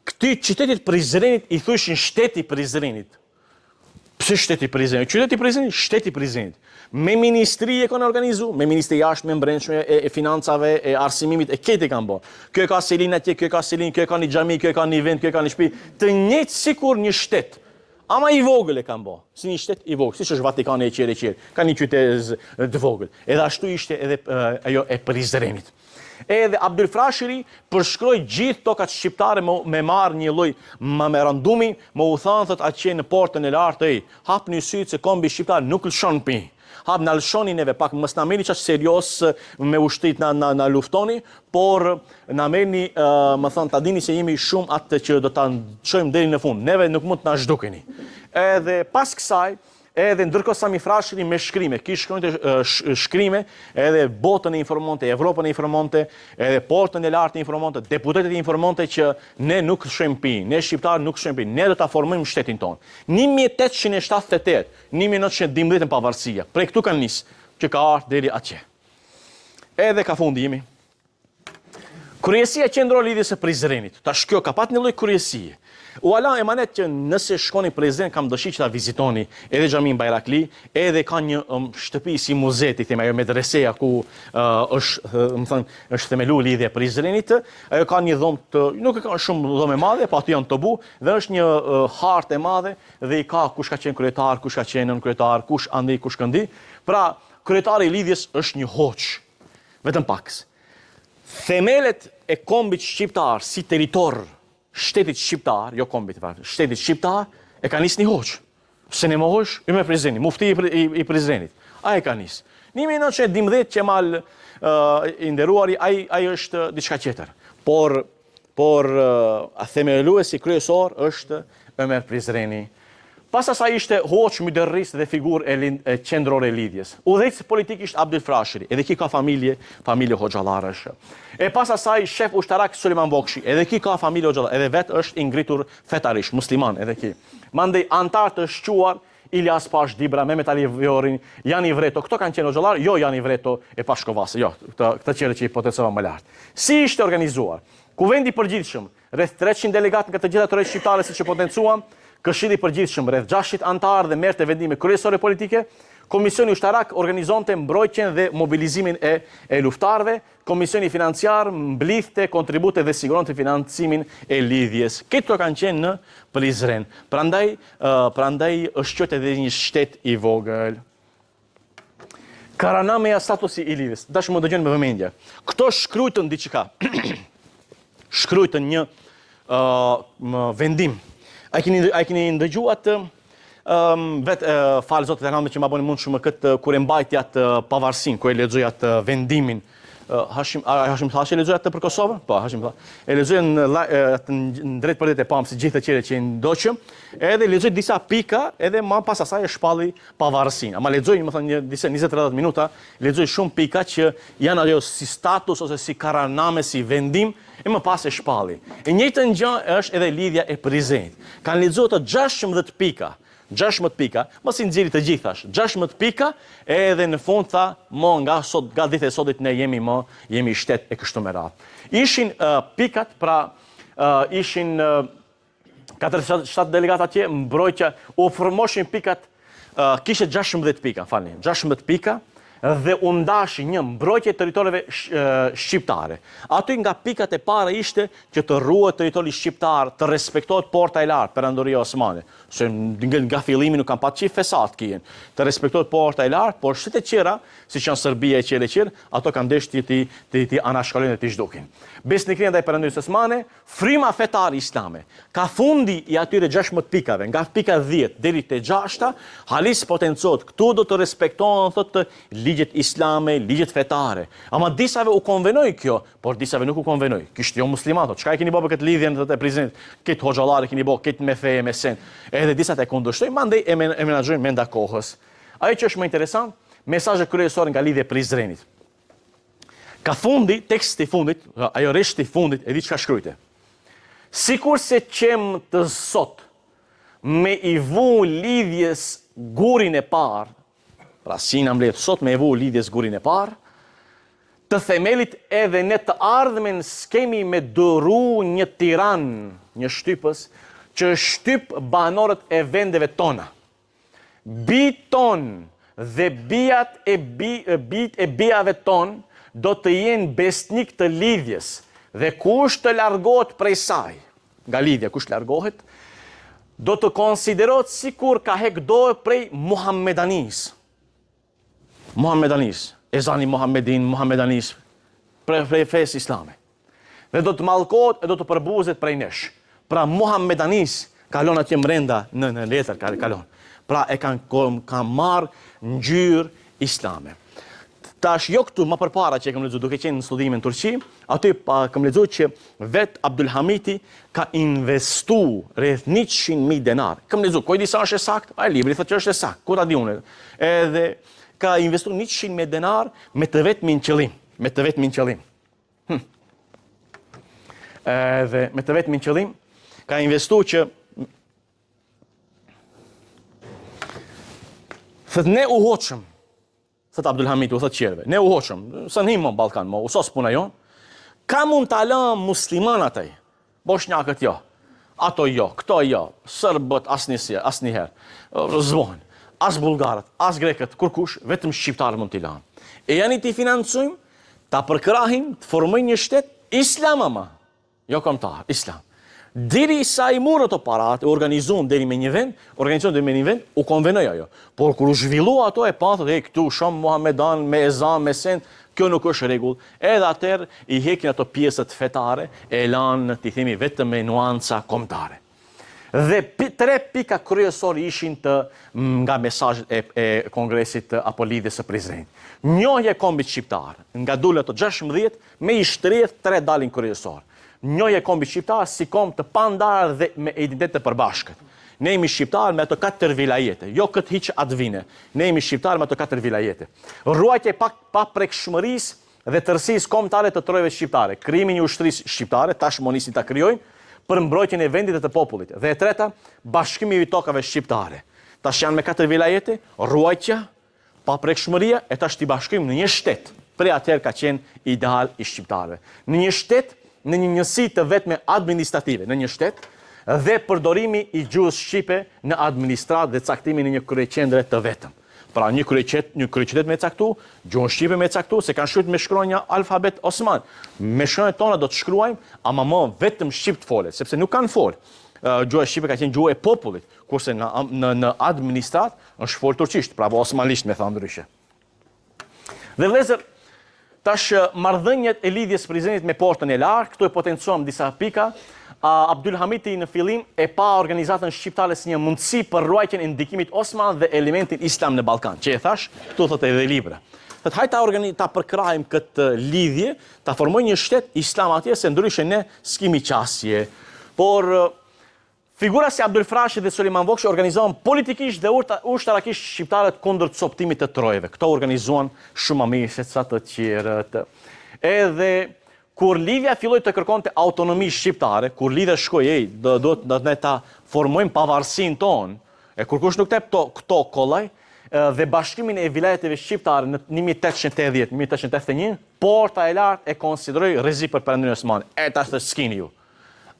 këtij qytetit Prizrenit i thujshin shteti Prizrenit. Pse shteti i Prizrenit? Qyteti i Prizrenit, shteti i Prizrenit. Me ministri e kanë organizu, me ministri jashtme, mbrendshme, e, e financave, e arsimimit, e krejt e kanë bo. Kjo e ka selinë atje, kjo e ka selinë, kjo e ka një xhami, kjo e ka një vend, kjo e ka një shtëpi, të njëjtë sikur një shtet. Ama i vogël e kanë bo, si një shtet i vogël, siç është Vatikani e qerë e qerë, ka një qytezë të vogël. Edhe ashtu ishte edhe ajo e Prizrenit. Edhe Abdyl Frashëri përshkroi gjithë tokat shqiptare me, me marrë një lloj memorandumi, me u thanë thot atje në portën e lartë, ej, hapni sytë se kombi shqiptar nuk lëshon pi. Hap na lëshoni neve pak, mos na merrni qaq serioz me ushtrit na na na luftoni, por na merrni, me thënë, ta dini se jemi shumë atë që do ta çojmë deri në fund. Neve nuk mund të na zhdukeni. Edhe pas kësaj, Edhe ndërkohë Sami Frashëri me shkrime, ky shkruante shkrime, edhe botën e informonte, Evropën e informonte, edhe portën e lartë e informonte, deputetët e informonte që ne nuk lëshojmë pi, ne shqiptarët nuk lëshojmë pi, ne do ta formojmë shtetin tonë. 1878, 1912 pavarësia, prej këtu kanë nis, që ka ardhur deri atje. Edhe ka fundi jemi. Kryesia qendrore e Lidhjes së Prizrenit. Tash kjo ka pat një lloj kryesie. Ua la emanet që nëse shkoni Prizren kam dëshirë që ta vizitoni edhe xhaminë Bajrakli, edhe ka një um, shtëpi si muze, t'i themi ajo medreseja ku uh, është, me thënë, është themelu Lidhja e Prizrenit. Ajo ka një dhomë të, nuk e ka shumë dhomë e madhe, po aty janë tubu dhe është një uh, hartë e madhe dhe i ka kush ka qenë kryetar, kush ka qenë nënkryetar, kush andej, kush këndej. Pra, kryetari i lidhjes është një hoxhë. Vetëm pak. Themelet e kombit shqiptar si territor shtetit shqiptar, jo kombit, pra, shtetit shqiptar, e ka nis një hoxhë. Se ne mohojsh, Ymer Prizreni, mufti i, i, i Prizrenit. Ai e ka nis. 1912 Qemal uh, i nderuari, ai ai është diçka tjetër. Por Por themeluesi kryesor është Ymer Prizreni. Pas asaj ishte hoxhë myderris dhe figurë e, lind, e qendrore e lidhjes. Udhëheqës politik ishte Abdyl Frashëri, edhe ky ka familje, familje hoxhallarësh. E pas asaj shef ushtarak Sulejman Vokshi, edhe ky ka familje hoxhallarësh, edhe vetë është i ngritur fetarisht, musliman edhe ky. Mandej anëtar të shquar Iljaz Pashë Dibra, Mehmet Ali Vjorin, Jani Vreto, këto kanë qenë hoxhallarë, jo Jani Vreto e Pashko Vasa, jo, këto këto tjerë që i potencova më lart. Si ishte organizuar? Kuvendi i Përgjithshëm, rreth 300 delegatë nga të gjitha trojet shqiptare siç e potencuam, Këshilli i Përgjithshëm, rreth 600 anëtarë dhe merrte vendime kryesore politike, Komisioni Ushtarak organizonte mbrojtjen dhe mobilizimin e e luftëtarëve, Komisioni Financiar mblidhte kontribute dhe siguronte financimin e lidhjes. Këto kanë qenë në Prizren. Prandaj, prandaj është quajtur edhe një shtet i vogël. Kararnameja statusi i lidhjes. Tash më dëgjoni me vëmendje. Këto shkrujtën diçka. shkrujtën një uh, vendim. A keni a keni ndëgjuar atë um, vetë uh, falë Zotit elhamdulillah që ma bëni mundshëm këtë kur e mbajti atë pavarësinë, kur e lexoi atë vendimin Hashim a Hashim Thaçi e lexoi atë për Kosovën? Po, Hashim tha. E lexoi në atë në drejtpërdrejt e pamë si gjithë të tjerë që i ndoqëm, edhe lexoi disa pika, edhe ma pas asaj e shpalli pavarësinë. Ama lexoi, me thënë, një disa 20-30 minuta, lexoi shumë pika që janë ajo si status ose si kararname, si vendim, e më pas e shpalli. E njëjtën gjë është edhe lidhja e Prizrenit. Kanë lexuar ato 16 pika, 16 pika, mos i nxjerri të gjithash, 16 pika, edhe në fund tha, mo nga sot, nga dita e sotit ne jemi më, jemi shtet e kështu me radhë. Ishin uh, pikat, pra uh, ishin uh, 47 delegat atje, mbrojtja, u formoshin pikat, uh, kishte 16 pika, falni, 16 pika, Dhe u ndashin një mbrojtje e territoreve shqiptare. Aty nga pikat e para ishte që të ruhet territori shqiptar, të respektohet Porta e Lartë, Perandoria Osmane, se nga fillimi nuk kanë pat qejf fesat kijen. Të respektohet Porta e Lartë, por shtetet tjera, siç janë Serbia e qerë e qerë, ato kanë dashtë t'i t'i t'i anashkalojnë dhe t'i zhdukin. Besnikëria ndaj Perandorisë Osmane, Fryma fetare islame, ka fundi i atyre 16 pikave, nga pika 10 deri te gjashta, halis potencohet, këtu do të respektohen thotë ligjet islame, ligjet fetare. Ama disave u konvenoi kjo, por disave nuk u konvenoi. Kishte jo musliman, thotë, çka e keni bo për këtë lidhjen thotë e Prizrenit, këtë hoxhallar e keni bo, këtë me fe e me sen. Edhe disat e kundërshtojnë, mandej e menaxhojnë menda kohës. Ajo që është më interesant, mesazhe kryesore nga lidhja e Prizrenit. Ka fundi, teksti i fundit, ajo rreshti i fundit, e di çka shkrujte. Sikurse qemë të sot, me i vu lidhjes gurin e parë, pra si jena mbledh sot me e vu lidhjes gurin e parë, të themelit edhe ne të ardhmen s'kemi me duru një tiran, një shtypës, që shtyp banorët e vendeve tona. Bijtë tonë dhe bijat e bijtë e bijave tonë do të jenë besnikë të lidhjes dhe kush të largohet prej saj, nga lidhja kush largohet, do të konsiderohet sikur ka hek dorë prej muhamedanisë. Muhamedanisë, ezani Muhamedin, Muhamedanisë, prej, prej fesë islame. Dhe do të mallkohet e do të përbuzet prej nesh. Pra Muhamedanisë kalon atje mrenda në, në letër, kalon. Pra e kanë kanë marrë ngjyrë islame. Tash jo këtu më përpara që e kam lexuar duke qenë në studime në Turqi, aty pa kam lexuar që vet Abdulhamiti ka investu rreth 100.000 denar. Kam lexuar, ku e di sa është e saktë? Ai libri thotë që është e saktë. Ku ta di unë? Edhe ka investu 100.000 denar me të vetmin qëllim, me të vetmin qëllim. Hm. Edhe me të vetmin qëllim ka investu që Thët ne u hoqëm, Thot Abdulhamiti, u thot qerve, ne u hoqëm, s'un him më në Ballkan, më u sos puna jonë, ka mund ta lëmë muslimanat ai, boshnjakët jo, ato jo, këto jo, serbët asnjësi, asnjëherë, s'bohen, as bullgarët, as grekët, kurkush, vetëm shqiptarët mund t'i lamë. Ejani t'i financojmë, ta përkrahim, të formojmë një shtet islam ama. Jo kombëtar, islam. Deri sa i murën ato parat, u organizuan deri me një vend, organizuan deri me një vend, u konvenoi ajo. Por kur u zhvillua ato e panë, thotë, ej, këtu shumë muhamedan me ezan, me send, kjo nuk është rregull. Edhe atëherë i hekin ato pjesët fetare e lanë, t'i themi, vetëm me nuanca kombëtare. Dhe pi, tre pika kryesore ishin të nga mesazhet e, e Kongresit të apo Lidhjes së Prizrenit. Njohja e kombit shqiptar, nga dulën ato 16, me i shtrirë tre dalin kryesor. Njohja e kombit shqiptar si komb të pandarë dhe me identitet të përbashkët. Ne jemi shqiptar me ato katër vilajete, jo këtë hiç atë vine. Ne jemi shqiptar me ato katër vilajete. Ruajtja e pak paprekshmërisë dhe tërësisë kombëtare të trojeve shqiptare, krijimi i një ushtrisë shqiptare, tashmë nisin ta krijojnë, për mbrojtjen e vendit dhe të popullit. Dhe e treta, bashkimi i tokave shqiptare. Tash janë me katër vilajete, ruajtja, paprekshmëria, e tash t'i bashkojmë në një shtet. Prej atëherë ka qenë ideal i shqiptarëve. Në një shtet, në një njësi të vetme administrative, në një shtet, dhe përdorimi i gjuhës shqipe në administratë dhe caktimin e një kryeqendre të vetëm. Pra një kryeqytet, një kryeqytet me caktu, gjuhën shqipe me caktu, se kanë shkruajt me shkronja alfabet osman. Me shkronjat tona do të shkruajmë, ama më vetëm shqip të folet, sepse nuk kanë fol. Gjuha shqipe ka qenë gjuhë e popullit, kurse në në në administratë është fol turqisht, pra osmanisht me thënë ndryshe. Dhe vëllezër, tash marrëdhëniet e lidhjes së Prizrenit me Portën e Lartë, këtu e potencuam disa pika. Abdul Hamiti në fillim e pa organizatën shqiptare si një mundësi për ruajtjen e ndikimit osman dhe elementin islam në Ballkan. Që e thash, këtu thotë edhe libra. Thotë hajt ta organi ta përkrahim këtë lidhje, ta formojmë një shtet islam atje se ndryshe ne s'kemi qasje. Por Figura si Abdyl Frashëri dhe Sulejman Vokshi organizuan politikisht dhe ushtarakisht shqiptarët kundër copëtimit të trojeve. Këto organizuan shumë më mirë se sa të tjerët. Edhe kur Lidhja filloi të kërkonte autonomi shqiptare, kur Lidhja shkoi, ej, do do do ne ta formojmë pavarësinë tonë, e kurkush nuk tep to, këto kollaj, dhe bashkimin e vilajeteve shqiptare në 1880, 1881, Porta e Lartë e konsideroi rrezik për Perandorinë Osmane. E tash të s'kini ju.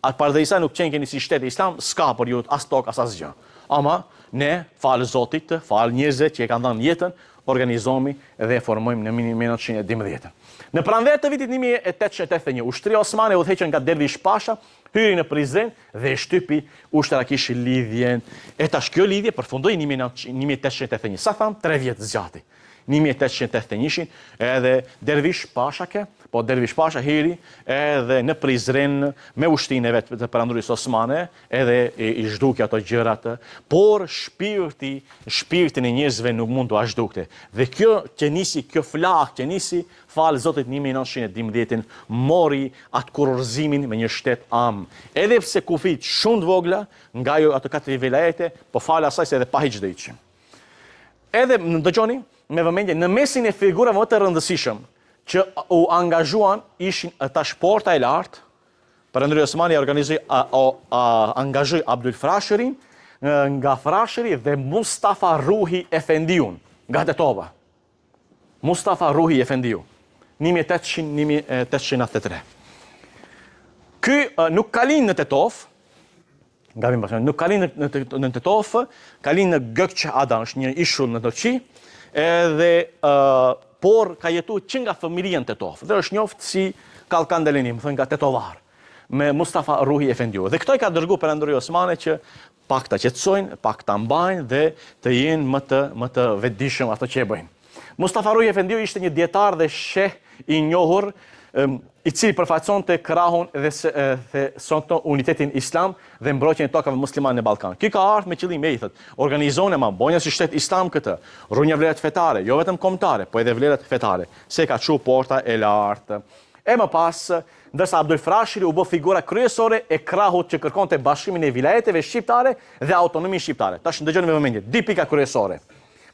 Atë përderisa nuk qenkeni si shtet islam, s'ka për ju as tokë as asgjë. Ama ne, falë Zotit, falë njerëzve që e kanë dhënë jetën, Organizohemi dhe e formojmë në 1912. Në pranverë të vitit 1881, ushtria osmane e udhëhequr nga Dervish Pasha hyri në Prizren dhe e shtypi ushtarakisht lidhjen. E tash kjo lidhje përfundoi në 1881. Sa thamë, 3 vjet zgjati. 1881-shin edhe Dervish Pasha ke, po Dervish Pasha hyri edhe në Prizren me ushtrinë e vet të Perandorisë Osmane, edhe i, i zhduki ato gjërat, por shpirti, shpirtin e njerëzve nuk mund t'ua zhdukte. Dhe kjo që nisi, kjo flakë që nisi, falë Zotit 1912-ën, mori atë kurorëzimin me një shtet amë. Edhe pse kufijtë shumë të vogla, nga ajo ato katër vilajete, po falë asaj se edhe pa hiç do ishim. Edhe më dëgjoni me vëmendje në mesin e figurave më të rëndësishëm që u angazhuan ishin tash Porta e Lartë, Perandoria Osmane organizoi a, a, a, angazhoi Abdul Frashërin nga Frashëri dhe Mustafa Ruhi Efendiun nga Tetova. Mustafa Ruhi Efendiu, 1800-1893. Ky nuk ka lind në Tetovë, Gabim paskan, nuk ka lind në, në, në Tetovë, ka lind në Gökçe Ada, është një ishull në Turqi, edhe uh, por ka jetu që nga fëmijëria në Tetovë dhe është njoft si Kallkandeleni, me thënë nga Tetovar, me Mustafa Ruhi Efendiu. Dhe këto i ka dërgu Perandoria Osmane që pak ta qetësojnë, pak ta mbajnë dhe të jenë më të më të vetëdijshëm ato që e bëjnë. Mustafa Ruhi Efendiu ishte një dietar dhe sheh i njohur i cili përfaqësonte krahun dhe thesonte unitetin islam dhe mbrojtjen e tokave muslimane në Ballkan. Ky ka ardhur me qëllim e i thotë, organizone ma, bonja si shtet islam këtë, runja vlerat fetare, jo vetëm kombëtare, po edhe vlerat fetare, se e ka çu porta e lartë. E më pas, ndërsa Abdul Frashëri u bë figura kryesore e krahut që kërkonte bashkimin e vilajeteve shqiptare dhe autonominë shqiptare. Tash ndëgjoni me vëmendje, dy pika kryesore.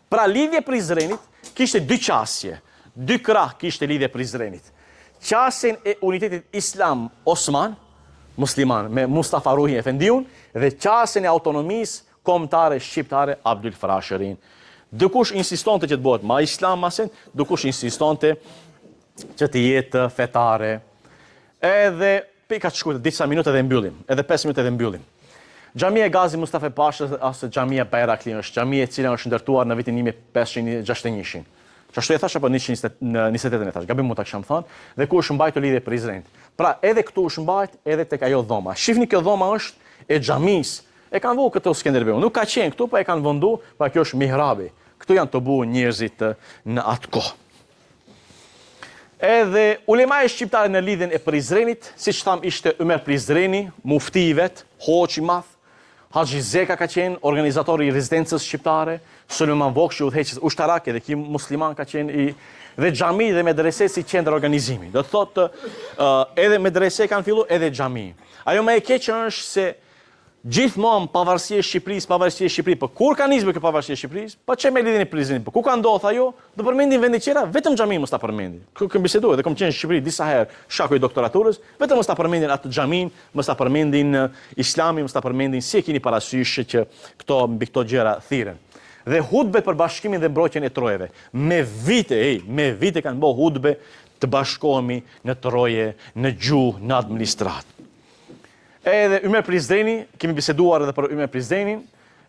Pra Lidhja e Prizrenit kishte dy qasje, dy krah kishte Lidhja e Prizrenit. Qasjen e unitetit islam osman, musliman me Mustafa Ruhi Efendiun dhe qasjen e autonomisë kombëtare shqiptare Abdyl Frashërin. Dikush insistonte që të bëhet ma islam ma sen, dikush insistonte që të jetë fetare. Edhe pika të shkurtë, disa minuta dhe mbyllim, edhe 5 minuta dhe mbyllim. Xhamia e Gazi Mustafa Pashës ose Xhamia Bajrakli është xhamia e cila është ndërtuar në vitin 1561-shin. Qashtu e thash apo 128 e thash, gabim mund ta kisha thënë, dhe ku është mbajtur lidhja e Prizrenit. Pra, edhe këtu është mbajt, edhe tek ajo dhoma. Shifni kjo dhoma është e xhamisë. E kanë vu këtu Skenderbeu. Nuk ka qenë këtu, po e kanë vendu, pra kjo është mihrabi. Këtu janë tubu njerëzit në atë kohë. Edhe ulemaja shqiptare në lidhjen e Prizrenit, siç thamë ishte Ymer Prizreni, mufti i vet, hoxhë i madh, Haxhi Zeka ka qenë organizator i rezistencës shqiptare, Sulejman Vokshi udhëheqës ushtarak edhe ky musliman ka qenë i dhe xhami dhe medrese si qendër organizimi. Do të thotë edhe medrese kanë fillu edhe xhami. Ajo më e keqe është se Gjithmonë pavarësi e Shqipërisë, pavarësi e Shqipërisë, po kur ka nisur kjo pavarësi e Shqipërisë? Po që me lidhjen e Prizrenit, po ku ka ndodhur ajo? Do përmendin vende tjera, vetëm xhaminë mos ta përmendin. Kjo kem biseduar dhe kam qenë në Shqipëri disa herë, shkaku i doktoraturës, vetëm mos ta përmendin atë xhaminë, mos ta përmendin Islamin, mos ta përmendin si e keni parasysh që këto mbi këto gjëra thirren. Dhe hutbet për bashkimin dhe mbrojtjen e trojeve. Me vite, ej, me vite kanë bërë hutbe të bashkohemi në troje, në gjuhë, në administratë. Edhe Ymer Prizreni, kemi biseduar edhe për Ymer Prizrenin,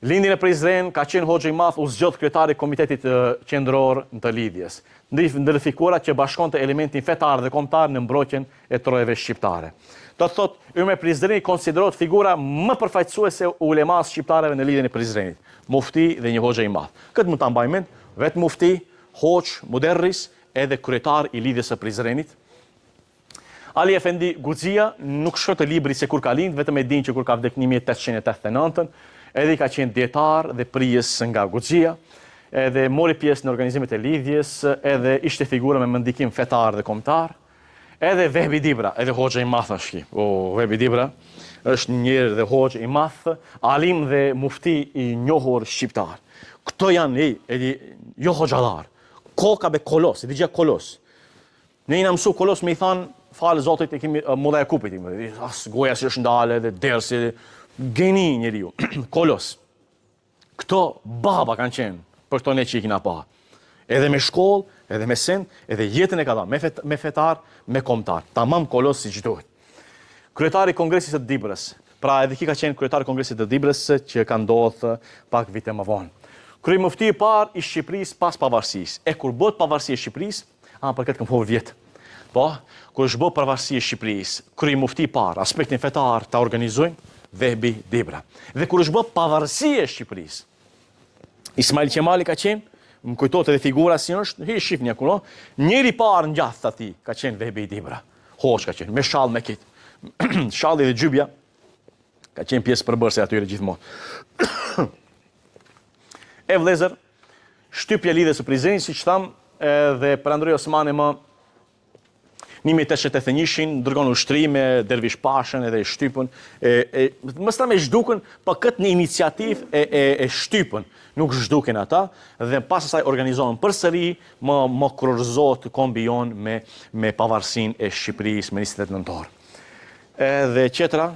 lindi në Prizren, ka qenë hoxhë i madh, u zgjodh kryetar i Komitetit Qendror të Lidhjes. Ndër figurat që bashkonte elementin fetar dhe kombëtar në mbrojtjen e trojeve shqiptare. Do të thotë, Ymer Prizreni konsiderohet figura më përfaqësuese e ulemasë shqiptareve në Lidhjen e Prizrenit, mufti dhe një hoxhë i madh. Këtë mund ta mbajmë mend, vetë mufti, hoxhë, muderris, edhe kryetar i Lidhjes së Prizrenit, Ali Efendi Guxia nuk shkruhet te libri se kur ka lind, vetëm e dinë që kur ka vdek 1889-ën, edhe i ka qenë dietar dhe prijës nga Guxia, edhe mori pjesë në organizimet e lidhjes, edhe ishte figura me ndikim fetar dhe kombëtar. Edhe Vehbi Dibra, edhe hoxha i madh është ky. O Vehbi Dibra është njeri dhe hoxhë i madh, alim dhe mufti i njohur shqiptar. Këto janë ej, edhe jo hoxhallar. Koka be kolos, e di gjë kolos. Ne jena mësu kolos me i thanë, falë Zotit e kemi Mulla Jakupit, as goja si është ndale dhe dersi, geni njeriu, kolos. Këto baba kanë qenë për këto ne që i kina pa. Edhe me shkollë, edhe me sen, edhe jetën e ka dhanë, me, fet, me fetar, me kombëtar. Tamam kolos siç duhet. Kryetari i Kongresit të Dibrës, pra edhe ky ka qenë kryetari i Kongresit të Dibrës që ka ndodhë pak vite më vonë. Kryemufti i parë i Shqipërisë pas pavarësisë. E kur bëhet pavarësia e Shqipërisë, a për këtë kam folur vjet. Po, kur është bërë pavarësia e Shqipërisë, kryemufti i parë, aspektin fetar ta organizojnë Vehbi Dibra. Dhe kur është bërë pavarësia e Shqipërisë, Ismail Qemali ka qenë, më kujtohet edhe figura si është, hi shifni akur, no? Njeri i parë në gjatë atij ka qenë Vehbi Dibra. Hoxhë ka qenë, me shall me kit. Shalli dhe xhybja ka qenë pjesë përbërëse atyre gjithmonë. e vëllezër, shtypja e Lidhjes së Prizrenit, siç thamë, edhe Perandoria Osmane më 1881-shin, dërgon ushtri me Dervish Pashën edhe e shtypën, e, e, mos tham e zhdukën, po këtë një iniciativë e, e, e shtypën, nuk zhduken ata, dhe pas asaj organizohen përsëri, më, më kurorëzohet kombi jonë me, me pavarësinë e Shqipërisë me 28 nëntor. Edhe tjetra,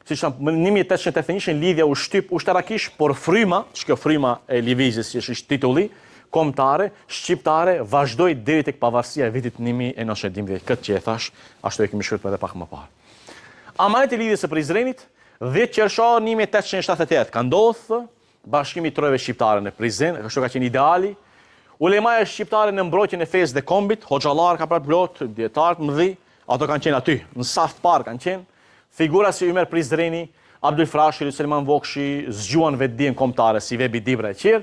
siç thamë, më 1881 lidhja u shtyp ushtarakisht, por fryma, që kjo fryma e lëvizjes që është titulli, kombëtare, shqiptare, vazhdoi deri tek pavarësia e vitit 1912. Këtë që e thash, ashtu e kemi shkruar edhe pak më parë. Amaneti i lidhjes së Prizrenit, 10 qershor 1878, ka ndodhur Bashkimi i trojeve shqiptare në Prizren, kështu ka qenë ideali. Ulemaja shqiptare në mbrojtjen e fesë dhe kombit, hoxhallarë ka pas plot, dijetarë të mëdhenj, ato kanë qenë aty, në saf të parë kanë qenë. Figura si Ymer Prizreni, Abdyl Frashëri, Selman Vokshi, zgjuan vetëdijen kombëtare si Vehbi Dibra e tjerë.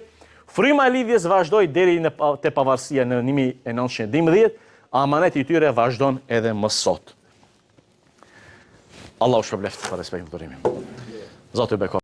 Fryma e lidhjes vazhdoi deri në te pavarësia në 1912, amaneti i tyre vazhdon edhe më sot. Allahu shpërbleftë për respektin dhe durimin. Zoti ju bekoftë.